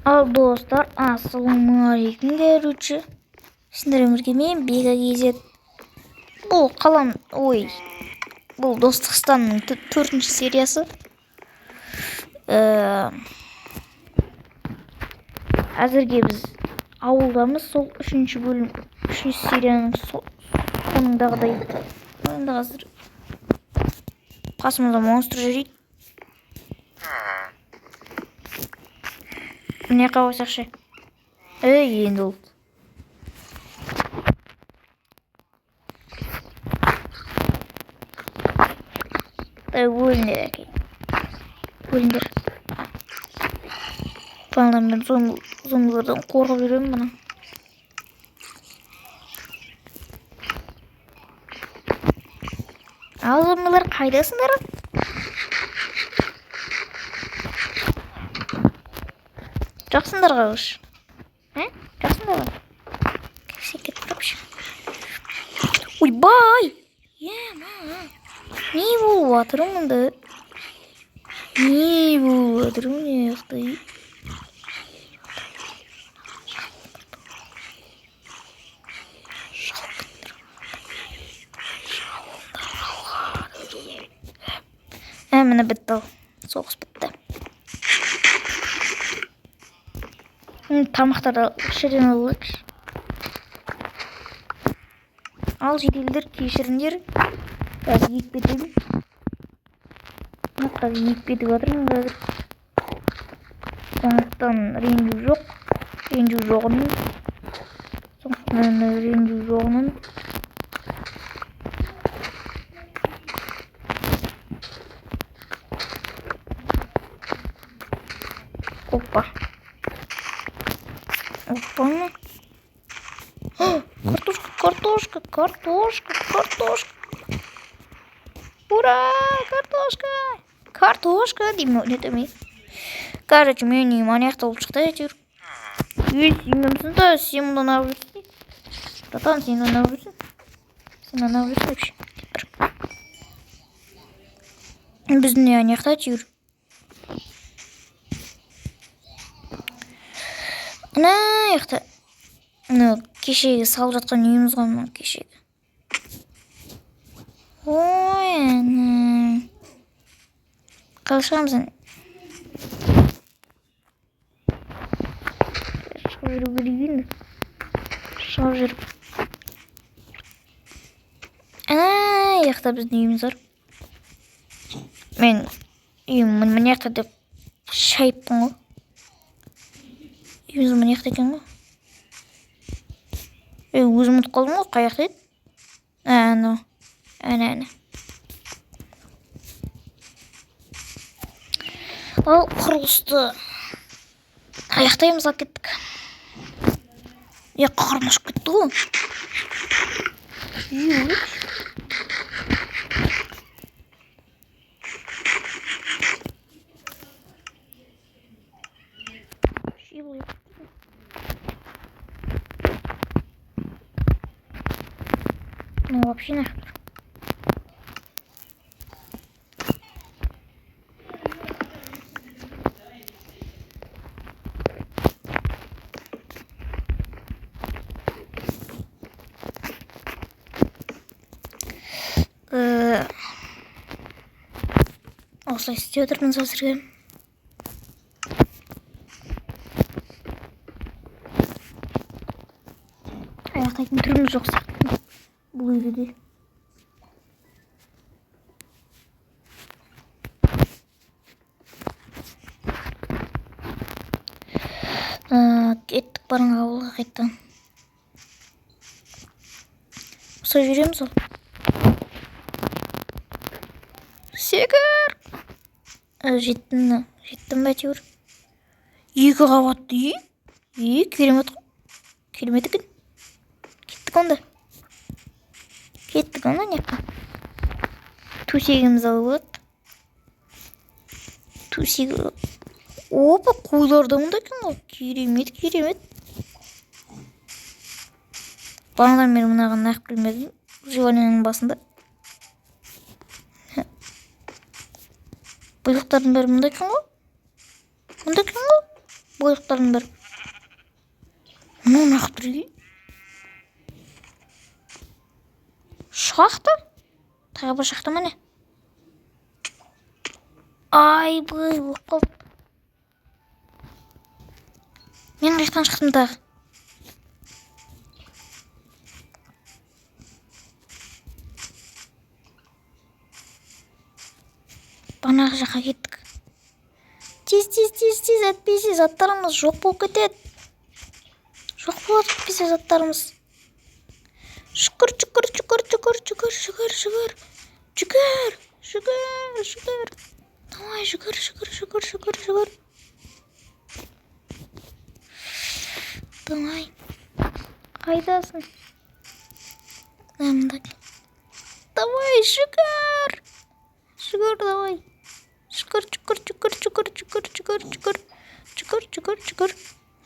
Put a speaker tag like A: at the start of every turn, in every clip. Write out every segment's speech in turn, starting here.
A: Ал достар, ассалаумағалейкум, короче. Сендермен бірге мен Бека KZ. Бұл қалам, ой, бұл Достықстанның төртінші сериясы. Әзірге біз ауылдамыз, сол үшінші бөлім, үшінші серияның соңындағыдай. Енді қазір қасымызда монстр жүреді. Мына жаққа қойсақшы. Ей, енді ол. Дай өліңдер, әкей. Өліңдер. Бағанадан мен зомбилардан қорқып жүремін мына. Ал зомбилар қайдасыңдар? Жақсыңдар ғой уж. Ә? Жақсыңдар ғой. Сен кетіп тұршы. Ойбай! Ема! Не болып жатыр мұнда? Не болып жатыр мына жақта? Ә, міне бітті ал. Соғыс бітті. Тамақтарды осы жерден алайықшы. Ал жеделдер, кешіріңдер. Қазір егіп кетемін. Мына қазір егіп кетіп жатырмын қазір. Сондықтан ренжу жоқ. Ренжу жоғынан. Сондықтан ренжу жоғынан. Опа. Опа. Картошка, картошка, картошка, картошка. Ура, картошка. Картошка деймін, не демей. Короче, менің үйім ана жақта болып шықты әйтеуір. Ей, сен кімсің да, сен мұнда неғып жүрсің? Братан, сен мұнда неғып жүрсің? Сен мұнда неғып жүрсің вообще? Деп бір. Біздің үй ана жақта әйтеуір. Ана жақта. Мына кешегі салып жатқан үйіміз ғой мына кешегі. Ой, ана. Қалай шығамыз әне? Шығып жүру керек енді. Шығып жүріп. Ана жақта біздің үйіміз бар. Мен үйім мына жақта деп шайыппын ғой. Үйіміз мына жақта екен ғой. Ей, өзім ұмытып қалдым ғой, қай жақта еді? Ә, анау. Әне, әне. Ал құрылысты аяқтаймыз, алып кеттік. Е, қарным ашып кетті ғой. Ну, вообще нахер. Осылай істеп отырмыз әзірге. Аяқтайтын түріміз жоқ сияқты бұл үйде де. Кеттік барыңға ауылға қайтадан. Осылай жүреміз ол. Секір! Жеттім, жеттім бе әйтеуір. Екі қабатты үй. Үй, керемет қой. Керемет екен. Кеттік онда. Кеттік онда мына жаққа. Төсегімізді алып алайық. Төсегі. Опа, қойлар да мұнда екен ғой. Керемет, керемет. Бағанадан бері мынаған неғып келмедім. Живанияның басында. Бұйрықтардың бәрі мұнда екен ғой. Мұнда екен ғой. Байлықтардың бәрі. Мынау неғып тұр ей? Шахта? Тағы бір шахта ма, не? Айбай, болып қалды. Мен қай жақтан шықтым тағы? Бағанағы жаққа кеттік. Тез, тез, тез, тез, әйтпесе заттарымыз жоқ болып кетеді. Жоқ болады әйтпесе заттарымыз. Шүкір, шүкір, шүкір, шүкір, шүкір, шүкір, шүкір. Жүгір, жүгір, жүгір. Давай, жүгір, жүгір, жүгір, жүгір, жүгір. Давай. Қайдасың? Мында. Давай, жүгір. Жүгір, давай. Жүгір, жүгір, жүгір, жүгір, жүгір, жүгір, жүгір. Жүгір, жүгір, жүгір.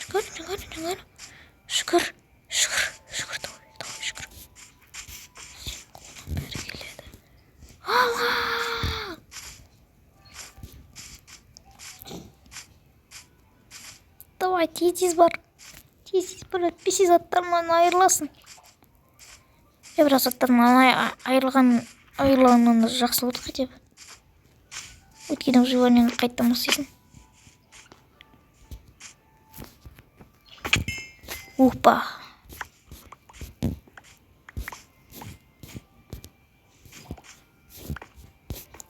A: Жүгір, жүгір, жүгір. Жүгір, жүгір, жүгір, давай, давай, жүгір. Сен қолыңнан бәрі келеді. Алла! Давай, тез, тез бар. Тез, тез бар, әйтпесе заттарынан айырыласың. Е, бірақ заттарынан айырылғаннан да жақсы болды хотя бы. Өйткені выживание ні қайтадан бастайсың. Опа.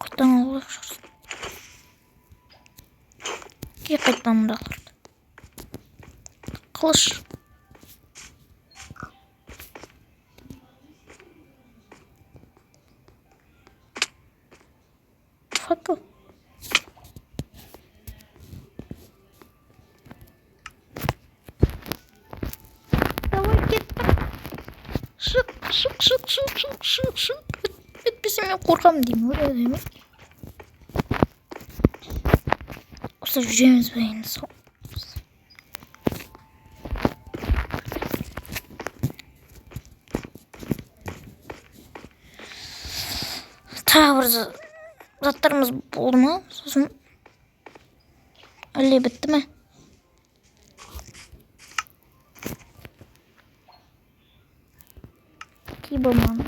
A: Қайтадан алайық шығарсың. Ке, қайтадан мындағыларды. Қылыш. Факел. Давай, кеттік. Шық, шық, шық, шық, шық, шық, шық. Әйтпесе мен қорқамын деймін ғой, әдемі. Осылай жүреміз бе енді сол? Тағы бір заттарымыз болды ма? Сосын әлде бітті ме? Кибоман.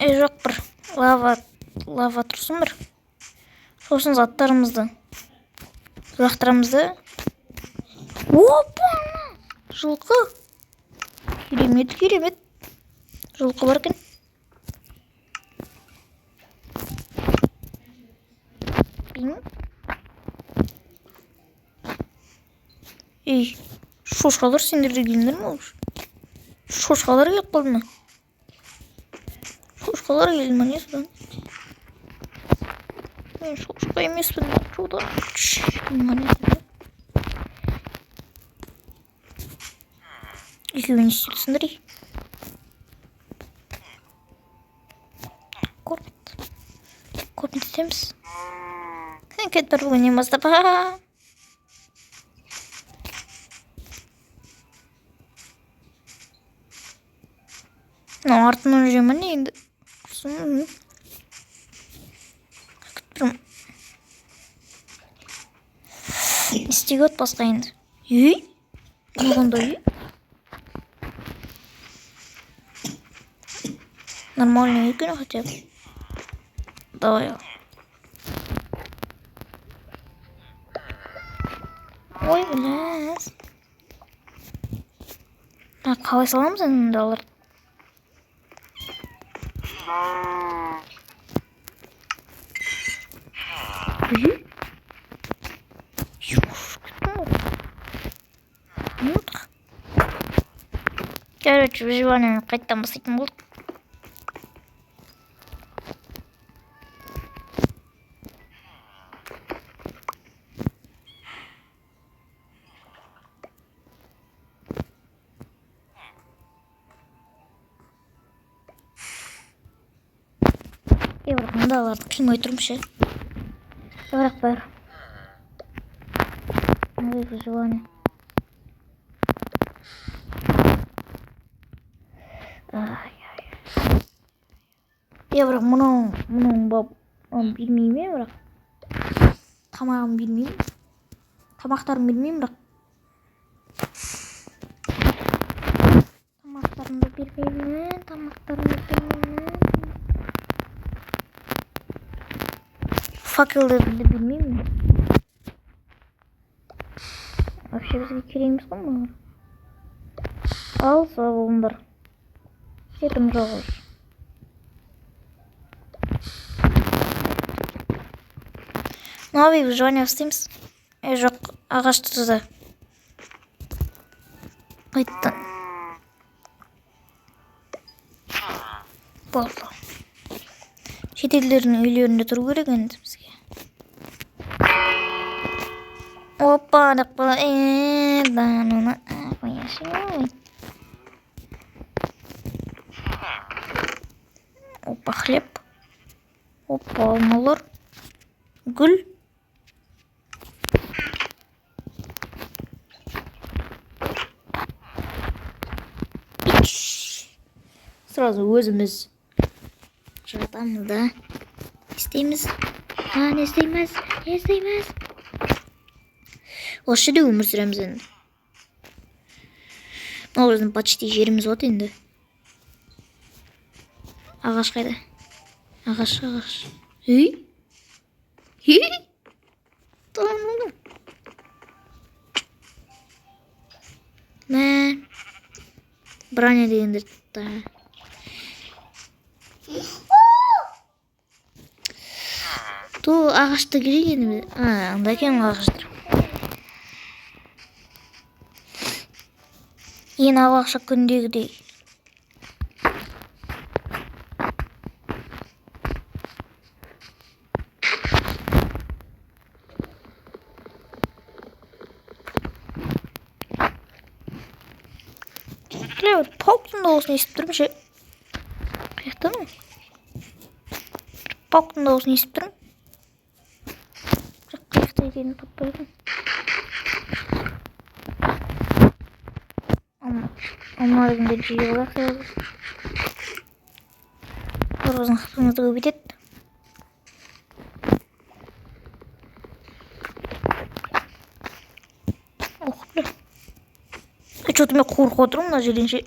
A: Е, жоқ, бір лава тұрсын бір. Сосын заттарымызды лақтырамыз да. Опа! Жылқы. Керемет, керемет. Жылқы бар екен. Бин. Ей, шошқалар, сендер де келдіңдер ме уже? Шошқалар келіп қалды ма? Шошқалар келді ма, не содан? Мен шошқа емеспін, чудо. Ма, не? Екеуі не істеп тұрсыңдар, ей? Кормит. Кормит етеміз. Кет бір бүгіннен бастап. Ха-ха. Мынау артынан жүре ма, не енді? Құрсын. Күтіп тұрмын. Не істеуге болады басқа енді? Ей? Не қандай үй? Нормальный екен хотя бы. Давай. Ой, бля. А, қалай саламыз енді мындайларды? Үй? Кеттім ғой. Не отыр? Короче, выживание ні қайтадан бастайтын болдық. Е, бірақ мындайларды қимай тұрмын ше. Бірақ бәрі. Новое выживание. Ай, ай. Е, бірақ Мынау, мынау ба, бермеймін, бірақ тамағын бермеймін, тамақтарын бермеймін, бірақ тамақтарымды бермеймін, тамақтарымды бермеймін, факелдерді бермеймін. Вообще бізге керек емес қой мыналар. Ал, сау болыңдар, жетім жоқ уже. Новый выживание істейміз. Е, жоқ, ағашты да қайтадан болды. Шетелдердің үйлерінде тұру керек енді бізге. Опа деп қала. Е, да ну на қоясың. Опа, хлеб. Опа, алмалар, гүл. Сразу өзіміз жатамыз да, не істейміз? А, не істейміз, не істейміз? Осы жерде өмір сүреміз енді. Мынау біздің почти жеріміз болады енді. Ағаш қайда? Ағаш, ағаш. Үй, үй, да. Мә, броня дегендер да. Ту, ағашты керек енді. А, анда екен ғой ағаштар. Ең алғашқы күндегідей. Бля, бір пауктың дауысын естіп тұрмын ше. Қаяқтан ол? Бір пауктың дауысын естіп тұрмын, бірақ қай жақта екенін таппай отырмын. Алма дегендерді жей алайық сразу. Олар біздің хпымызды көбейтеді. Ох, бля, че-то мен қорқып отырмын мына жерден ше.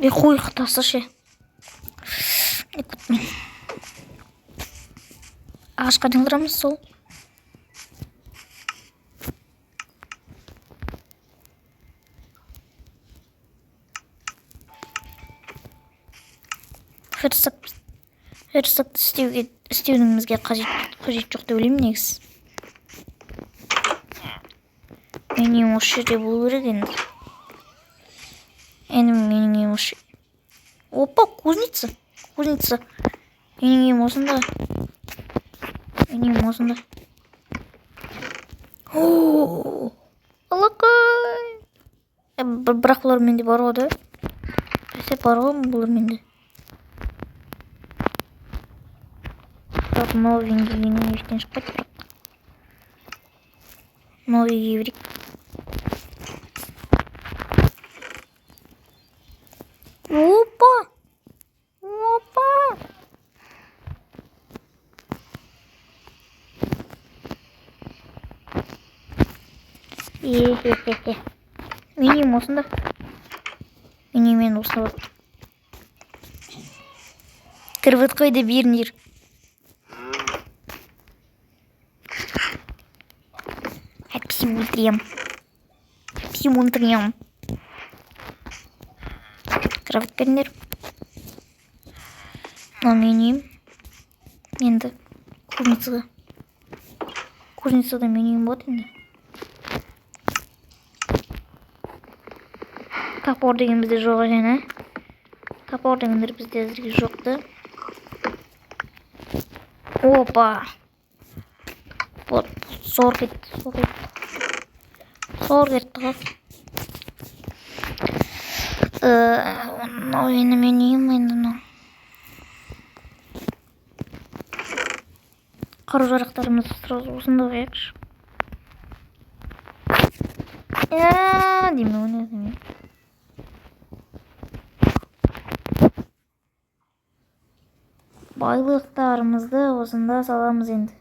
A: Е, қой, тасы ше. Не күттім? Ағашқа айналдырамыз сол. Верстак, верстакты істеуге, істеудің бізге қажет жоқ деп ойлаймын негізі. Менің үйім осы жерде болу керек енді. Енді менің үйім осы. Опа, кузница, кузница. Менің үйім осында, менің үйім осында. О, алақай. Бірақ бұлар менде бар ғой да. Бәсе, бар ғой бұлар менде. Бірақ новый кигеннен ештеңе шықпайды. Бірақ новый кие берейік. Опа, опа. Е-хе-хе-хе, менің үйім осында, менің үйім енді осында болады. Кірбіт қойды, беріңдер. Әйтпесе өлтірем, әйтпесе өлтірем. Кровать беріңдер. Мынау менің үйім енді. Кузницаға, кузницада менің үйім болады енді. Топор деген бізде жоқ екен. Ә, топор дегендер бізде әзірге жоқ та. Опа, вот, зор кетті, зор кетті, зор кетті ғой. Мынау енді мен үйім енді мынау. Қару жарақтарымызды сразу осында қояйықшы. Деймін, оны деймін. Байлықтарымызды осында саламыз енді.